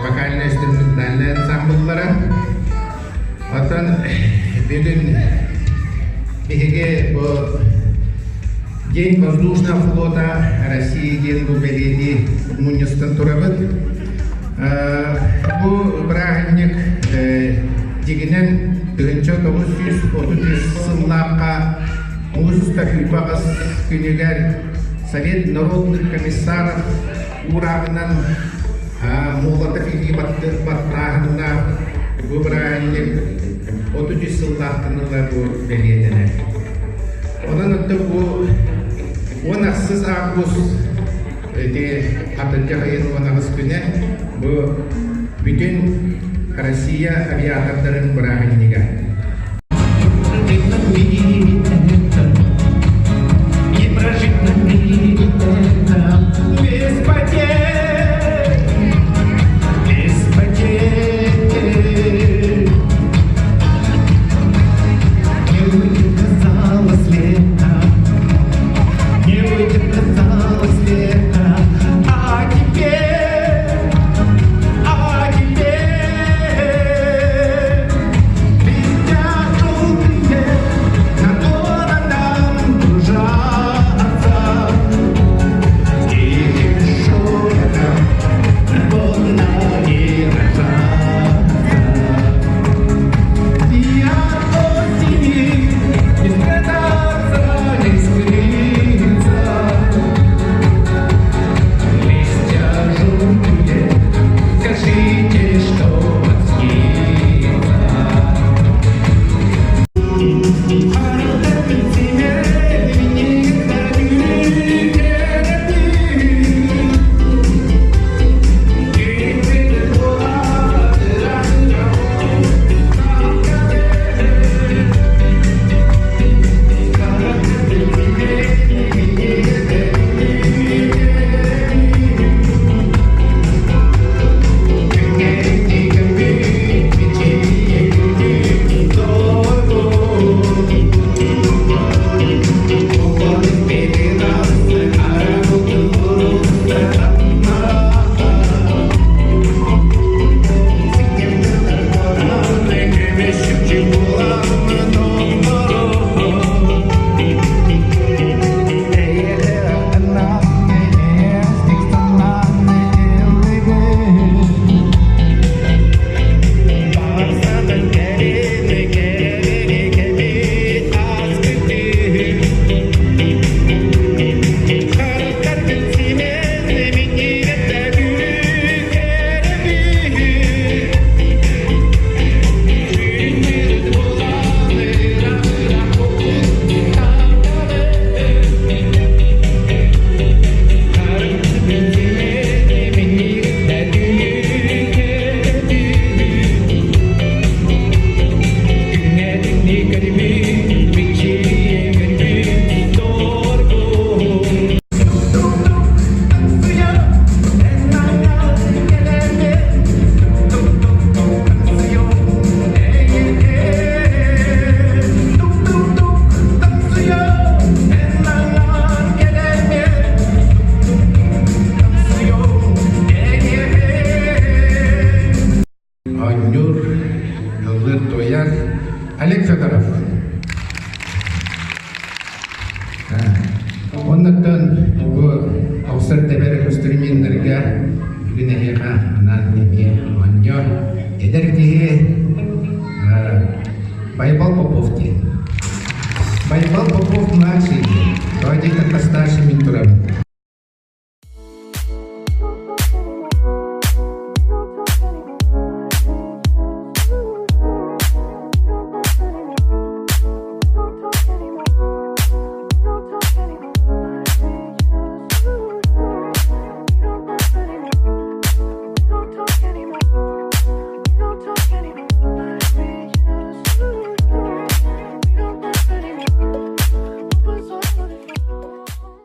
вокально-инструментальнай ансамбллара. Оттон бүгүн биһиги бу День воздушного флота России диэн бу бэлиэтии мунньустан турабыт. Бу бырааһынньык дьигинэн 1933 сыллаахха муус устар сүүрбэ күнүгэр Совет народных комиссаров уурааҕынан Молотов илии баттааһыннаах бу бырааһынньык 33 сыллаахтан ыла бу бэлиэтэнэр. Онон оттон бу 18 август ити атырдьах ыйын 18 күнэ бу бүтүн Россия авиатордарын бырааһынньыга. Не прожить на мире это без потерь, без потерь. Не выйдет казалось лето, не выйдет казалось лето, а теперь, а теперь листья желтые над городом кружатся, тихим шорохом под ноги ложатся. И от осени не спрятаться, не скрыться. Листья желтые, скажите, что вам снится. Оонньуур, ыллыыр-туойар Олег Федоров. Оннуттан бу охсор тэбэр инструменнарга бүгүн эһиэхэ анаан эмиэ оонньоо эдэр киһи Байбал Попов диэн. Байбал Попов младший.